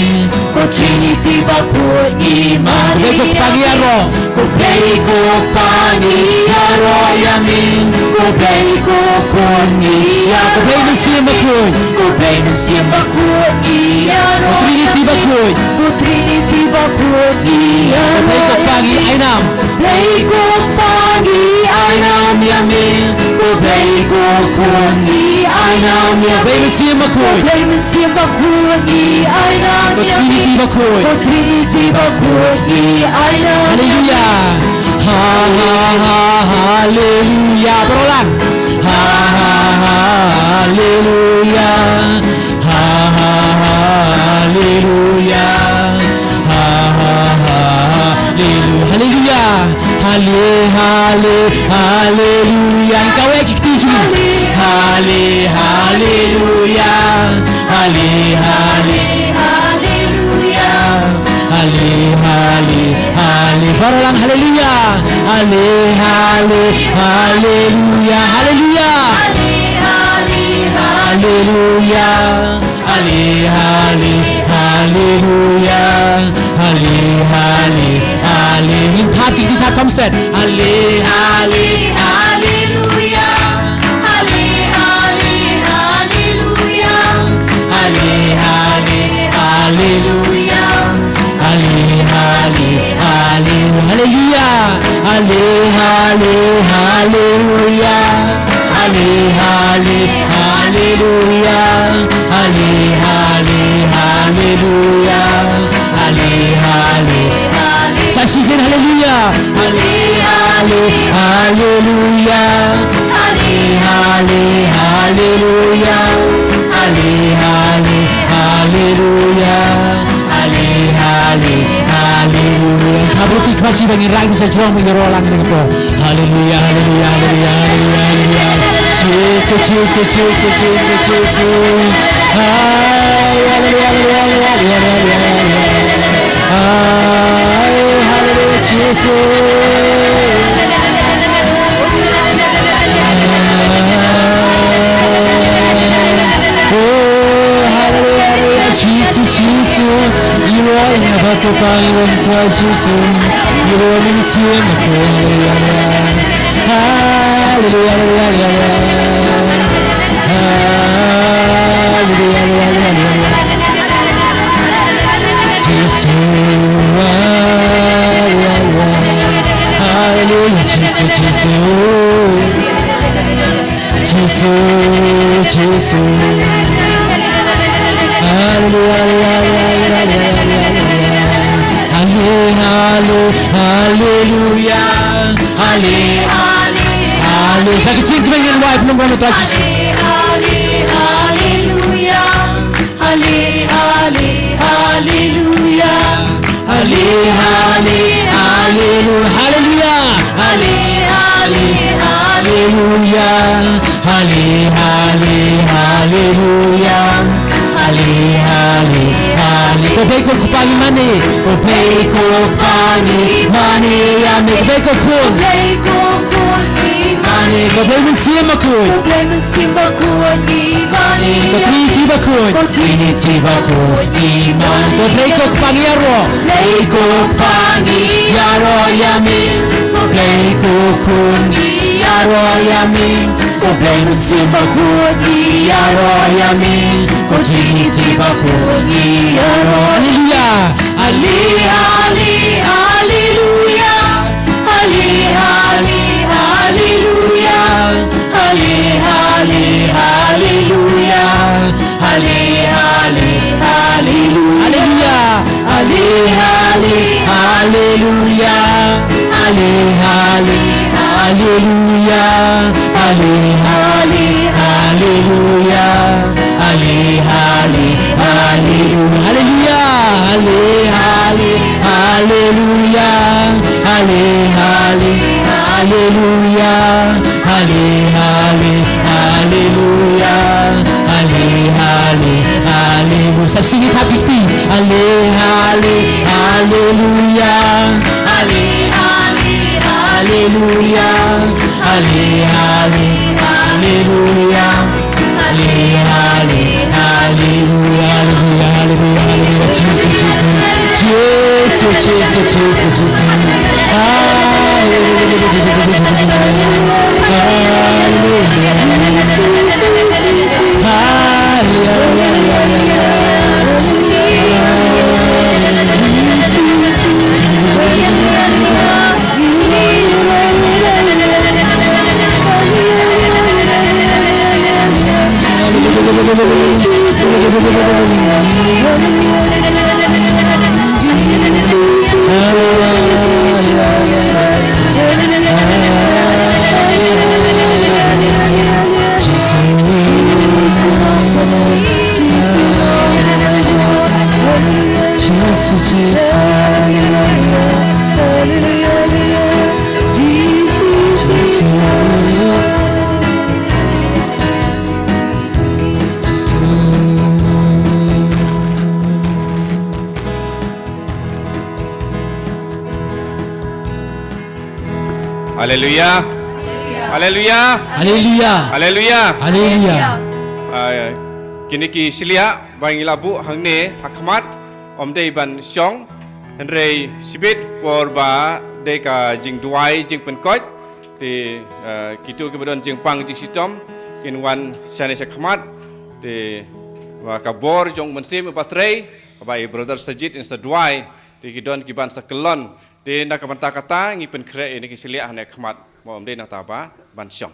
Ko Trinity Bakhuid ngi mane ïa me. Ko Blei ko Kpa ngi ïaroh. Ko Blei ko Kpa ngi ïaroh ïa me. Ko Blei ko Khun ngi ïaroh. Ko Blei Mynsiem Bakhuid. Ko Blei Mynsiem Bakhuid ngi ïaroh. Ko Trinity Bakhuid. Ko Trinity Bakhuid ngi ïaroh. Ko Blei ko Kpa ngi ai nam. Blei ko Kpa ngi ai nam ïa me. Ko Blei ko Khun ngi ai nam ïa me. Ko Blei Mynsiem Bakhuid. Ko Blei Mynsiem Bakhuid ngi ai nam ïa me. Ko Trinity Bakhuid. Ko Trinity Bakhuid ngi ai nam ïa me. Haleluya. Ha, ha, ha, haleluya. Baroh lang. Ha, ha, ha, haleluya. Ha, ha, ha, haleluya. Ha, ha, ha, haleluya. Haleluya. Hale, hale, haleluya. Kawei ki kti jong ngi. Hale, haleluya. Hale, hale, haleluya. Hale, hale, hale. Baroh lang haleluya. Hale, hale, haleluya. Haleluya. Hale, hale, haleluya. Hale, hale, haleluya. Hale, hale, hale. Ngin thap ki, ngin thap kham set. Hale, hale, haleluya. Hale, hale, haleluya. Hale, hale, haleluya. Hale, hale, haleluya. Haleluya. Hale, hale, haleluya. Hale, hale, haleluya. Hale, hale, haleluya. Hale, hale, hale. Sa shisien haleluya. Hale, hale, haleluya. Hale, hale, haleluya. Hale, hale, haleluya. Hale, hale, haleluya. Kaba ruh ki kpa chi ba ngin rah ki sa jrong ba ngin ïaroh lang kane ka por. Haleluya, haleluya, haleluya, haleluya, haleluya. Jisu, Jisu, Jisu, Jisu, Jisu. Hai, haleluya, haleluya, haleluya, haleluya, haleluya. Hai, haleluya, Jisu. Oh, haleluya, haleluya, Jisu, Jisu. Ïaroh ïa nga ba ko Kpa, ïaroh ïa nga Trai Jisu. Ïaroh ïa nga Mynsiem Bakhuid, haleluya, haleluya. Haleluya, haleluya, haleluya. Haleluya, haleluya, haleluya, haleluya. Jisu, haleluya, haleluya. Haleluya, Jisu, Jisu. Jisu, Jisu. Haleluya, haleluya, haleluya, haleluya. Hale, hale, haleluya. Hale, Hale, hale, haleluya. Hale, hale, haleluya. Hale, hale, haleluya. Haleluya. Hale, hale, haleluya. Hale, hale, haleluya. Hale, hale, hale. Ko Blei ko Kpa ngi mane. Ko Blei ko Kpa ngi mane ïa me. Ko Blei ko Khun. Ko Blei ko Khun ngi mane. Ko Blei Mynsiem Bakhuid. Ko Blei Mynsiem Bakhuid ngi mane. Ko Trinity Bakhuid. Ko Trinity Bakhuid ngi mane. Ko Blei ko Kpa ngi ïaroh. Blei ko Kpa ngi ïaroh ïa me. Ko Blei ko Khun ngi ïaroh ïa me. Ko Blei Mynsiem Bakhuid ngi ïaroh ïa me. Ko Trinity Bakhuid ngi ïaroh. Haleluya. Hale, hale, haleluya. Hale, hale, haleluya. Hale, hale, haleluya. Hale, hale, haleluya. Haleluya. Hale, hale, haleluya. Hale, hale, haleluya. Hale, hale, haleluya. Hale, hale, haleluya. Haleluya. Hale, hale, haleluya. Hale, hale, haleluya. Hale, hale, haleluya. Hale, hale, haleluya. Sa sing it ha kti. Hale, hale, haleluya. Hale, hale, haleluya. Hale, hale, haleluya. Hale, hale, haleluya. Haleluya, haleluya, haleluya. Jisu, Jisu. Jisu, Jisu, Jisu, Jisu. Haleluya. Haleluya. Haleluya. Haleluya. Haleluya. Haleluya. Haleluya. Ah, kine ki shliah ba ngi la buh hangne ha khmat, ym dei ban shong, hynrei shibit por ba dei ka jingduwai jingpynkhuid, te, ah, kito kiba don jingpang jingshitom kin wan shane sha khmat, te ba ka bor jong u Mynsiem Batrei, ba i brother Sajid in sa duwai, te ki don ki ban sa kyllon. Te na ka bynta kata ngi pynkhreh ïa kine ki shliah hangne ha khmat. Mo, ym dei nangta ba ban shong.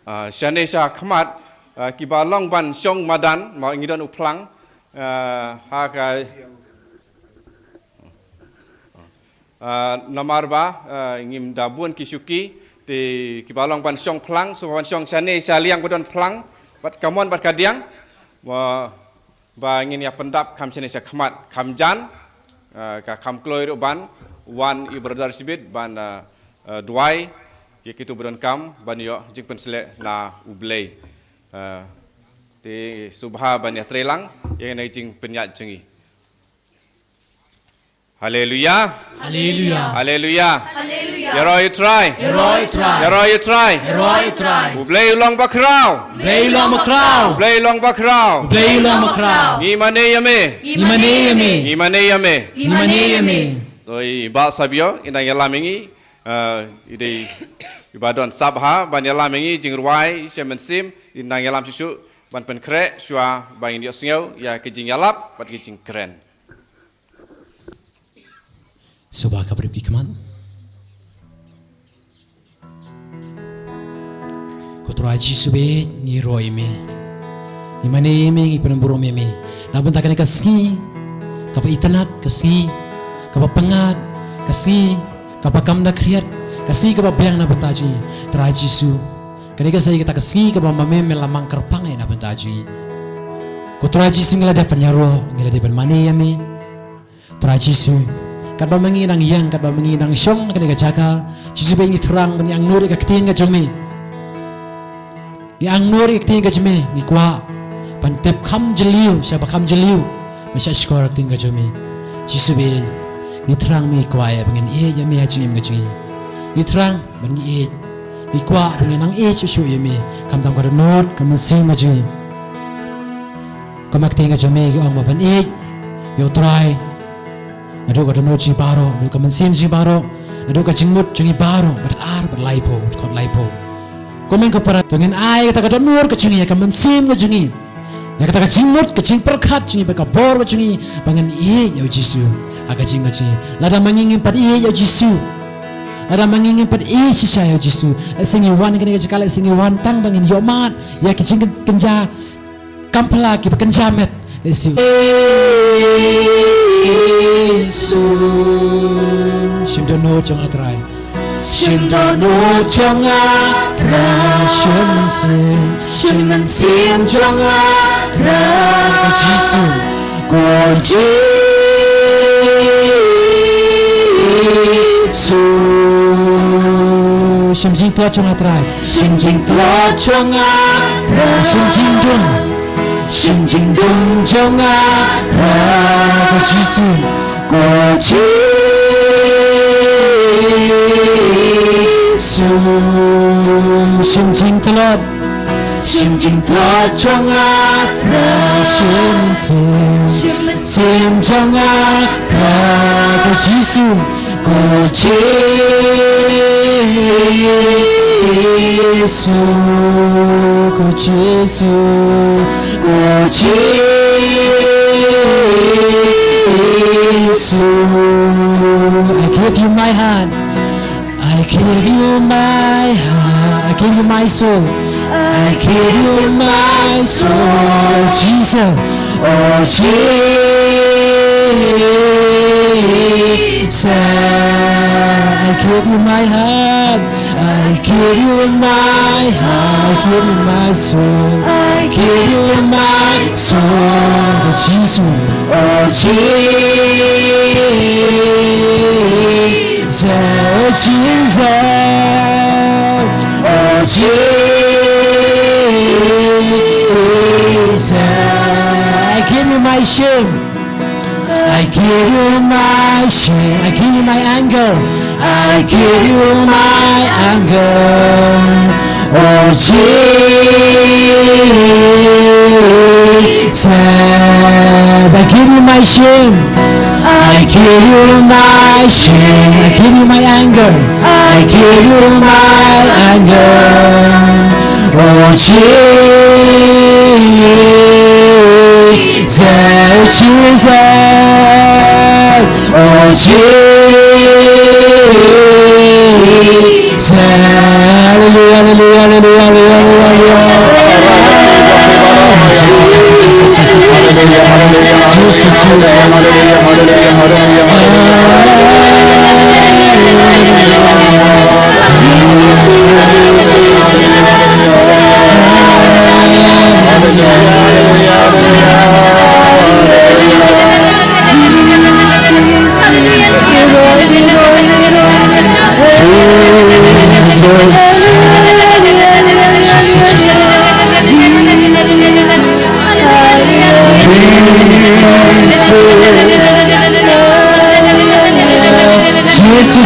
Ah, shane sha khmat, ah, kiba long ban shong madan, mo, ngi don u phlang, ah, ha ka Ah, namar ba, ah, ngim da bun ki shuki, te kiba long ban shong phlang, sngewbha ban shong shane sha liang ba don phlang, bad ka mon bad ka diang, ba, ba ngin ïa pyndap kham shane sha khmat, kham jan, ah, ka kham kloi ruh ban wan i brother shibit ban, ah, ah, duwai ïa kito ba donkam ban ïoh jingpynsleh na U Blei. Ah, te sngewbha ban ïatreilang ïa kane ka jingpynïaid jong ngi. Haleluya. Haleluya. Haleluya. Haleluya. Ïaroh ïa U Trai. Ïaroh ïa U Trai. Ïaroh ïa U Trai. Ïaroh ïa U Trai. U Blei u long bakhraw. U Blei u long bakhraw. U Blei u long bakhraw. U Blei u long bakhraw. Ngi mane ïa me. Ngi mane ïa me. Ngi mane ïa me. Ngi mane ïa me. To i Bah Sabio, i nang ïalam ïa ngi, eh, i dei iba don sap ha ban ïalam ïa ngi, jingrwai, i shem mynsiem, i nang ïalam shuh shuh ban pynkhreh shuwa ba ngin ïohsngew ïa ki jingïalap bad ki jingkren. Sngewbha kaba rip ki khmat. Ko Trai Jisu bad ngi ïaroh ïa me. Ngi mane ïa me, ngi pynburom ïa me. Na bynta kane ka sngi kaba itynnad, ka sngi kaba pyngngad, ka sngi Kaba kam da khriat, ka sngi kaba biang na bynta jong ngi, Trai Jisu. Kane ka sngi, kata ka sngi kaba ma me me la mang kyrpang ïa na bynta jong ngi. Ko Trai Jisu, ngi la dep ban ïaroh, ngi la dep ban mane ïa me. Trai Jisu, katba ma ngi nang ïeng, katba ma ngi nang shong kane ka jaka, Jisu, ba ngi thrang ban ïa angnud ïa ka ktien ka jong me. Ngi angnud ïa ka ktien ka jong me, ngi kwah ban tip kham jylliew, sha ba kham jylliew, ba sha shkor ka ktien ka jong me. Jisu, ba ngi thrang, ngi kwah ïa ba ngin ïeit ïa me ha jingim ka jong ngi. Ngi thrang ban ngi ïeit, ngi kwah ba ngin nang ïeit shuh shuh ïa me, khamtam ka dohnud ka mynsiem ka jong ngi. Kum ka ktien ka jong me ka ong ba ban ïeit ïa u Trai naduh ka dohnud jong ngi baroh, naduh ka mynsiem jong ngi baroh, naduh ka jingmut jong ngi baroh, bad ar bad laiphew, bad khot laiphew. Ko mei ko para, to ngin ai kata ka dohnud ka jong ngi, ka mynsiem ka jong ngi, ïa kata ka jingmut, ka jingpyrkhat jong ngi, bad ka bor ka jong ngi, ba ngin ïeit ïa u Jisu ha ka jingim ka jong ngi. Lada ma ngi ngim pat ïeit ïa u Jisu, lada ma ngi ngim pat ïeit shisha ïa u Jisu, lehse ngi wan kane ka jaka, lehse ngi wan tang ba ngin ïohmad ïa ki jingkynja kam pla, kiba kynja met. Let's see. Jisu. Shim dohnud jong nga Trai. Shim dohnud jong nga Trai. Shim mynsiem. Shim mynsiem jong nga Trai. Ko Jisu. Ko Jisu. Shim jingtlot jong nga Trai. Shim jingtlot jong nga Trai. Shim jingdum. Shim jingdum jong nga Trai. Ko Jisu. Ko Jisu. Shim jingtlot. Shim jingtlot jong nga Trai. Shim mynsiem. Shim mynsiem jong nga Trai. Ko Jisu. Ko Jisu, ko Jisu, ko Jisu. I give you my heart. I give you my heart. I give you my soul. I give you my soul. Jesus. Oh, Jesus, I give you my heart, I give you my heart, I give you my soul, I give you my soul, oh, Jesus, oh, Jesus, oh, Jesus, oh, Jesus, I give you my shame. I give you my shame, I give you my anger, I give you my anger. Oh, Jesus, I give you my shame, I give you my shame, I give you my anger, I give you my anger. Oh, Jesus, Jesus, oh, Jesus, hallelujah, hallelujah, hallelujah, hallelujah, hallelujah, hallelujah. Jesus, Jesus, Jesus. Jesus, Jesus, Jesus.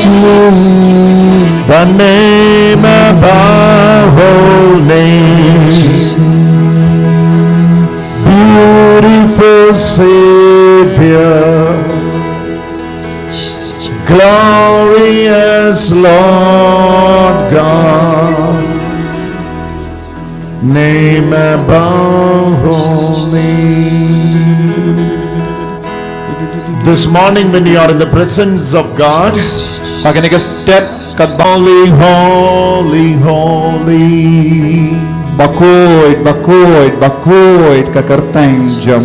Jesus, the name above all names. Savior, glorious Lord God, name above all names. This morning, when you are in the presence of God, Ha kane ka step katba holy, holy, holy. Bakhuid, bakhuid, bakhuid ka kyrteng jong